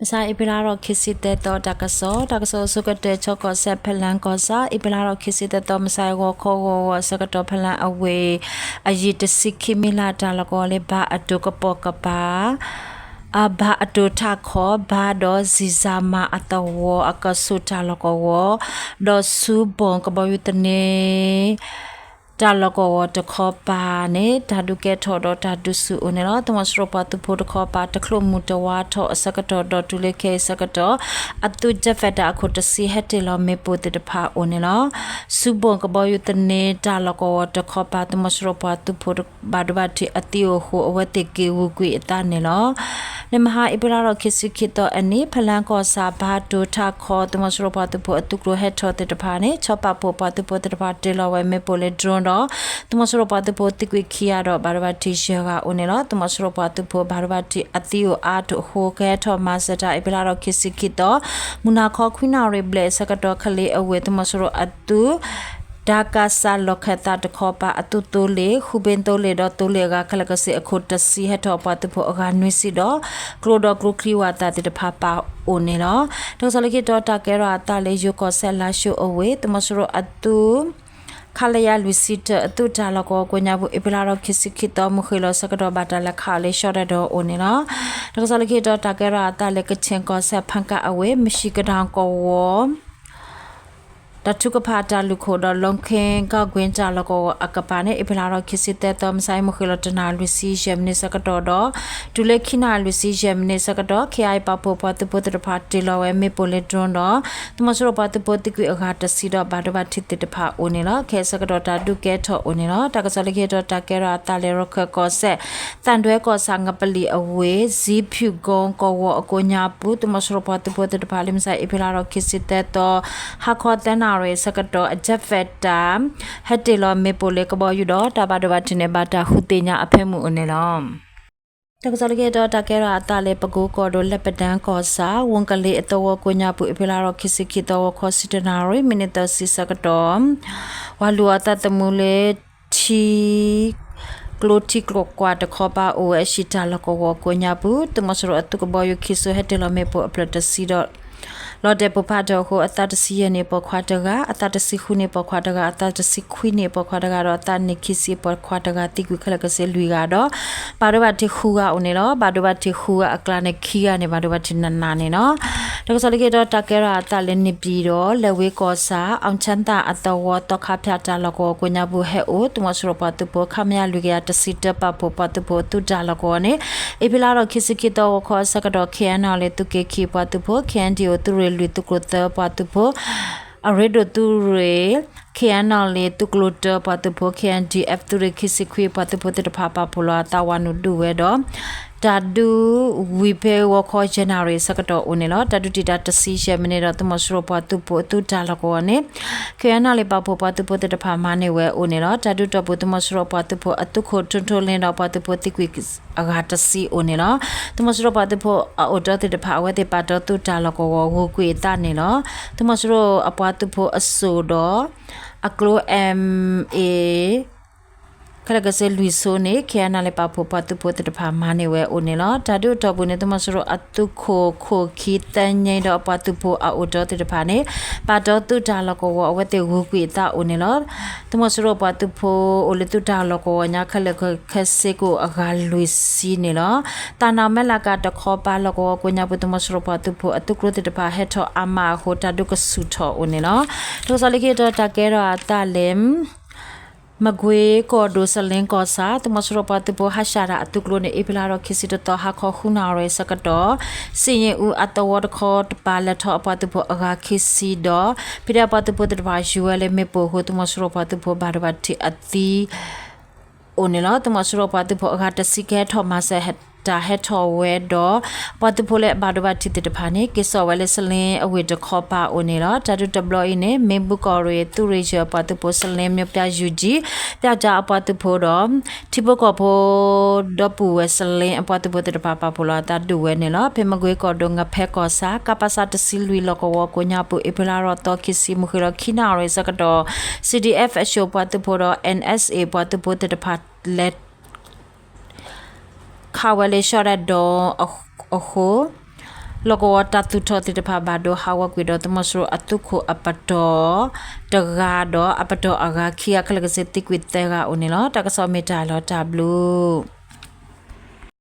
မုၢ်ဆါအ့ဖြ့လါထီၣ်ခံဆံသၢသီ တၢ်ကစီၣ်, တၢ်ကစီၣ်အဆိကတၢၢ် ကၠီကီၢ်စဲၣ် ဖလၢကီၢ်ဆၣ် အ့ဖြ့လါထီၣ်ခံဆံသၢသီ မုၢ်ဆါအံၤ ဂီၤခီဂီၤဂီၤအဆၢကတီၢ် ဖလၢအဝ့ၢ် အယံၤတဆံခံမံၤလၢ် တၢ်လီၢ်ကဝီၤလၢ ဘါအတိၤကပိာ်ကပၤ အဘါအတိၤထးခီ ဘါဒီးစံၣ်စၣ်မၤအသဝီအကဆူးတၢ်လီၢ်ကဝီၤ, ဒီးဆူဘိၣ်ကဘီယူၤသန့ တၢ်လီၢ်ကဝီၤတခီပၤန့ၣ် တၢ်ဒုးကဲထီၣ်ဒီးတၢ်ဒုးဆူၣ်အိၣ်န့ၣ်လီၤ. သုးမီၤစိရိၤပှၤသုးဖိတခီပၤ တချုးမုၢ်တဝါထီၣ်အဆၢကတီၢ်ဒီးတုၤလၢခဲအံၤဆၢကတီၢ် အသုး jet fighter အခိၣ်တဆံ ဟဲတ့ၢ်လီၤမ့ၣ်ပိၢ်သ့ၣ်တဖၣ်အိၣ်န့ၣ်လီၤ. ဆူဘိၣ်ကဘီယူၤသန့ တၢ်လီၢ်ကဝီၤတခီပၤ သုးမီၤစိရိၤပှၤသုးဖိ ဘၣ်ဒိဘၣ်ထံးအသံအိၣ်အဃိ အဝဲသ့ၣ်က့ၤဂုာ်ကွံာ်အသးန့ၣ်လီၤ. လၢမဟါအ့ဖြ့လါထီၣ်ခံဆံခံသီအနံၤ ဖလၢကီၢ်ဆၣ် ဘါတိၤထးခီ သုးမီၤစိရိၤပှၤသုးဖိအသုးကျိၤဟဲထီၣ်သ့ၣ်တဖၣ်န့ၣ် ဆီပာ်ဖှိၣ်ပှၤသုးဖိသ့ၣ်တဖၣ်တ့ၢ်လီၤဝဲမ့ၣ်ပိၢ်လၢ drone ဒီး သုးမီၤစိရိၤပှၤသုးဖိသံကွံာ်ခံဂၤဒီး ဘၣ်ဒိဘၣ်ထံးယဲၢ်ဂၤအိၣ်န့ၣ်လီၤ. သုးမီၤစိရိၤပှၤသုးဖိ ဘၣ်ဒိဘၣ်ထံးအသံအိၣ်အါထီၣ်အဃိ ကဟဲထီၣ်မၤစၢၤတၢ် အ့ဖြ့လါထီၣ်ခံဆံခံသီ မုၢ်နၤခီခွံနၣ်ရံၣ်ဘျဲၣ်အဆၢကတီၢ် ကလ့အဝ့ၢ် သုးမီၤစိရိၤအသုး တၢ်ကးစၢ်လီၢ်ခၢၣ်သးတခီပၤ အသုးသိလ့ၣ် ဃုဘ့သိလ့ၣ်ဒီးသိလ့ၣ်အဂၤ ခဲလၢာ်ကစ့ၢ်အခိၣ်တဆံ ဟဲထီၣ်ပှၤသုးဖိအဂၤနွံဆံဒီး ကျိဒီးကျိချံဝၣ်သၣ်သ့ၣ်တဖၣ်ပာ်အိၣ်န့ၣ်လီၤ. တၢ်ကစီၣ်လၢခံတီၤ တၢ်ကဲထီၣ်အသးလၢ ယိၤကီၢ်စဲၣ် လါၡိအဝ့ၢ် သုးမီၤစိရိၤအသုး ခလရ လွံၢ်ဆံတၢ အသုးတၢ်လီၢ်ကဝီၤကိးညါပူၤ အ့ဖြ့လါထီၣ်ခံဆံခံသီ မုၢ်ဃ့ၢ်လီၤဆၢကတီၢ် ဘၣ်တၢ်လဲၤခးအီၤလၢ ရှီၣ်တဲၣ်ဒီးအိၣ်န့ၣ်လီၤ. တၢ်ကစီၣ်လၢခံတီၤ တၢ်ကဲထီၣ်အသးလၢ ကခၠ့ၣ်ကီၢ်စဲၣ် ဖၣ်ကၣ်အဝ့ၢ် မၡံၣ်ကဒီၣ်ကဝီၤ တၢ်ထုကဖၣ်တၢ်လုၢ်ခိၣ်ဒီး လီခ့ကီၢ်ကွ့ၢ်တၢ်လီၢ်ကဝီၤအကပၤန့ၣ် အ့ဖြ့လါထီၣ်ခံဆံသၢသီ မုၢ်ဆါအံၤ မုၢ်ဃ့ၢ်လီၤတနၣ်ရံၣ်လွံၢ်ဆံယဲၢ်မံးနံးဆၢကတီၢ်ဒီး တုၤလၢခံနၣ်ရံၣ်လွံၢ်ဆံယဲၢ်မံးနံးဆၢကတီၢ် ခ့ၣ်အါအံၤ ပာ်ဖှိၣ်ပှၤသုးဖိသ့ၣ်တဖၣ်တ့ၢ်လီၤဝဲမ့ၣ်ပိၢ်လၢ drone ဒီး သုးမီၤစိရိၤပှၤသုးဖိသံကွံာ်အဂၤတဆံဒီး ဘၣ်ဒိဘၣ်ထံးသ့ၣ်တဖၣ်အိၣ်န့ၣ်လီၤ. ခဲအံၤဆၢကတီၢ်တၢ်ဒုးကဲထီၣ်အိၣ်န့ၣ်လီၤ. တၢ်ကစီၣ်လၢခံတီၤ တၢ်ကဲထီၣ်အသးလၢ ရခၢၣ်ကီၢ်စဲၣ် သၣ်ဒွဲကီၢ်ဆၣ် ငပလံၣ်အဝ့ၢ် စံဖၠူၣ်ကိကဝီၤအကိးညါပူၤ သုးမီၤစိရိၤပှၤသုးဖိသ့ၣ်တဖၣ်လၢ မုၢ်ဆါအံၤ အ့ဖြ့လါထီၣ်ခံဆံသၢသီ ဟါခီသၢနၣ်ရံၣ်အဆၢကတီၢ် အ jet fighter ဟဲတ့ၢ်လီၤမ့ၣ်ပိၢ်လၢကဘီယူၤဒီး တၢ်ဘၣ်ဒိဘၣ်ထံးန့ၣ် ဘၣ်တၢ်ဃုသ့ၣ်ညါအဖၢမုၢ်အိၣ်န့ၣ်လီၤ. တၢ်ကစီၣ်လၢခံတီၤ တၢ်ကဲထီၣ်အသးလၢ ပကိကီၢ်ဒိၣ် လၢပဒၢၣ်ကီၢ်ဆၣ် ဝူကလ့အသဝီကိးညါပူၤ အ့ဖြ့လါထီၣ်ခံဆံခံသီ ဂီၤခီဆံတၢနၣ်ရံၣ် မံးနံးသၢဆံဆၢကတီၢ် ပှၤလူၤအီၤသးသမူလၢ ထံ ကျိထံကျိကွၢ်တခီပၤအိၣ်ဝဲအဟံၣ်တၢ်လီၢ်ကဝီၤကိးညါပူၤ သုးမီၤစိရိၤအသုးကဘီယူၤခံစိၤ ဟဲတ့ၢ်လီၤမ့ၣ်ပိၢ်အဖျၢၣ်တဆံဒီး လီၤတဲာ်ပိၢ်ဖးထီၣ်အဃိ အသးတဆံယဲၢ်နံၣ်အပိာ်ခွါတဂၤ, အသးတဆံဃုနံၣ်အပိာ်ခွါတဂၤ, အသးတဆံခွံနံၣ်အပိာ်ခွါတဂၤဒီး အသးနံၣ်ခံဆံအပိာ်ခွါတဂၤ သံကွံာ်ခဲလၢာ်ကစ့ၢ်လွံၢ်ဂၤဒီး ဘၣ်ဒိဘၣ်ထံးဃုဂၤအိၣ်န့ၣ်လီၤ. ဘၣ်ဒိဘၣ်ထံးဃုဂၤအကျါန့ၣ် ခံဂၤန့ၣ် ဘၣ်ဒိဘၣ်ထံးနးနးန့ၣ်လီၤ. တၢ်ကစီၣ်လၢခံတီၤ တၢ်ကဲထီၣ်အသးလၢ န့ၣ်ပၠံၣ်တီၤ လဲၤဝ့ကီၢ်ဆၣ် အီၣ်ဆၣ်သၣ်အသဝီ သီခါဖၠၣ်တၢ်လီၢ်ကဝီၤကိးညါပူၤ ဟဲအိၣ် သုးမီၤစိရိၤပှၤသုးဖိ ခမရ လွံၢ်ကယၤတဆံတၢ ပာ်ဖှိၣ်ပှၤသုးဖိအသုးတၢ်လီၢ်ကဝီၤန့ၣ် အ့ဖြ့လါထီၣ်ခံဆံခံသီ ဂီၤခီအဆၢကတီၢ် ခ့ၣ်အဲၣ်နီၣ်လ့ၣ်သုးက့ခံအပှၤသုးဖိ, ခ့ၣ်အဲၣ်ဒံၣ်အိၣ်သုးရ့ၣ်လွံၢ်သုးကျိၤသၢပှၤသုးဖိ, အရ့ဒိၣ်သုးရ့ၣ်, ခ့ၣ်အဲၣ်နီၣ်လ့ၣ်သုးကျိၤတၢပှၤသုးဖိ, ခ့ၣ်အဲၣ်ဒံၣ်အဲၣ်သုးရ့ၣ်ခံဆံခွံ ပှၤသုးဖိသ့ၣ်တဖၣ် ပာ်ဖှိၣ်လီၤအသးဝၤနုာ်ဒုးဝဲဒီး တၢ်ဒုးဝံၤဖဲဂီၤခီယဲၢ်နၣ်ရံၣ်အဆၢကတီၢ်အိၣ်န့ၣ်လီၤ. တၢ်ဒုးတံာ်တာ်တဆံယဲၢ်မံးနံးဒီး သုးမီၤစိရိၤပှၤသုးဖိအသုးတၢ်လီၢ်ကဝီၤန့ၣ် ခ့ၣ်အဲၣ်နီၣ်လ့ၣ်ပာ်ဖှိၣ်ပှၤသုးဖိသ့ၣ်တဖၣ်မၤန့ၢ်ဝဲအိၣ်န့ၣ်လီၤ. တၢ်ဒုးတီၢ်ပူၤ သုးမီၤစိရိၤပှၤသုးဖိအသုးခိၣ် ထိၣ်ထိၣ်လ့ဒီး ပှၤသုးဖိသံကွံာ်အဂၤတဆံအိၣ်န့ၣ်လီၤ. သုးမီၤစိရိၤပှၤသုးဖိအအိၣ်တီသ့ၣ်တဖၣ် အဝဲသ့ၣ်ပာ်တီသုးတၢ်လီၢ်ကဝီၤဂုာ်ကွံာ်အသးန့ၣ်လီၤ. သုးမီၤစိရိၤအပှၤသုးဖိအစိၣ်ဒီး အကျိ M A ခဲလၢာ်ကစ့ၢ်လွံၢ်စိန့ၣ် ခ့ၣ်အဲၣ်နီၣ်လ့ၣ်ပာ်ဖှိၣ်ပှၤသုးဖိသ့ၣ်တဖၣ်မၤန့ၢ်ဝဲအိၣ်န့ၣ်လီၤ. တၢ်ဒုးအတီၢ်ပူၤန့ၣ် သုးမီၤစိရိၤအသုးခိၣ်ခိၣ်ခံသၢညံဒီးအပှၤသုးဖိအအိၣ်တီသ့ၣ်တဖၣ်န့ၣ် ပာ်တီသုးတၢ်လီၢ်ကဝီၤ အဝဲသ့ၣ်ဂုာ်ကွံာ်အသးအိၣ်န့ၣ်လီၤ. သုးမီၤစိရိၤပှၤသုးဖိအိၣ်လၢသုးတၢ်လီၢ်ကဝီၤညါခဲလၢာ်ခဲဆ့ကအိၣ်အဂၤလွံၢ်ဆံန့ၣ်လီၤ. သၣ်နီၣ်မဲၢ်လးကၤတခီပၤလီၢ်ကဝီၤကိးညါပူၤ သုးမီၤစိရိၤပှၤသုးဖိအသုးကျိၤသ့ၣ်တဖၣ်ဟဲထီၣ်အါမးအဃိ တၢ်ဒုးကဆူၣ်ထီၣ်အိၣ်န့ၣ်လီၤ. တၢ်ကစီၣ်လၢခံတီၤ တၢ်ကဲထီၣ်အသးလၢ မကွ့ကီၢ်ဒိၣ် စလ့ကီၢ်ဆၣ် သုးမီၤစိရိၤပှၤသုးဖိဟးဆှဲးတၢ်အသုးကျိၤန့ၣ် အ့ဖြ့လါထီၣ်ခံဆံတသီ ဟါခီဃုနၣ်ရံၣ်အဆၢကတီၢ် စံၣ်ယ့ၣ်အူအသဝီတခီတပၤ လဲၤထီၣ်အပှၤသုးဖိအဂၤခံဆံဒီး ဖံးဒဲးအပှၤသုးဖိသ့ၣ်တဖၣ် ယူၤဝဲလၢမ့ၣ်ပိၢ်အဃိ သုးမီၤစိရိၤပှၤသုးဖိဘၣ်ဒိဘၣ်ထံးအသံ အိၣ်န့ၣ်လီၤ. သုးမီၤစိရိၤပှၤသုးဖိအဂၤတဆံကဟဲထီၣ်မၤစၢၤတၢ်ဟဲထီၣ်ဝဲဒီး ပှၤသုးဖိလၢအဘၣ်ဒိဘၣ်ထံးသ့ၣ်တဖၣ်န့ၣ် က့ၤစိာ်ဝဲလၢစလ့အဝ့ၢ်တခီပၤအိၣ်န့ၣ်လီၤ. တၢ်ဒုးတဘျီအံၤန့ၣ် မ့ၣ်ဘူၣ်ကီၢ်ရ့ၣ် သုးရ့ၣ်ယဲၢ်ပှၤသုးဖိ စလ့ မျိုးပြ ယူၢ်ကၠံ ပျၢ်ကၠါအပှၤသုးဖိဒီး ထံဖိကီၢ်ဖိ ဒီပုၢ်ဝဲၢ်စလ့အပှၤသုးဖိသ့ၣ်တဖၣ် ပာ်ဖှိၣ်လီၤအသးဒုးဝဲန့ၣ်လီၤ. ဖဲမကွ့ကီၢ်ဒိၣ် ငဖဲကီၢ်ဆၣ် ကပစ တဆံလွံၢ်လီၢ်ကဝီၤကိးညါပူၤ အ့ဖြ့လါထီၣ်သီခံဆံ မုၢ်ဃ့ၢ်လီၤခံနၣ်ရံၣ်အဆၢကတီၢ် C D F အၡိၣ်ပှၤသုးဖိဒီး N S A ပှၤသုးဖိသ့ၣ်တဖၣ်လဲၤ ခးဝဲလၢရှီၣ်ဒၣ်ဒီအဃိ လီၢ်ကဝီၤတၢ်သူၣ်ထီၣ်သ့ၣ်တဖၣ်ဘၣ်ဒိဟးဂီၤကွံာ်ဒီး သုးမီၤစိရိၤအသုးခိၣ်အပတီၢ်တဂၤဒီး အပတီၢ်အဂၤခံဂၤခဲလၢာ်ကစ့ၢ်သံကွံာ်သၢဂၤအိၣ်န့ၣ်လီၤ. တၢ်ကစီၣ်မ့ၢ်တၢ်လီၤတၢ်ဘျုး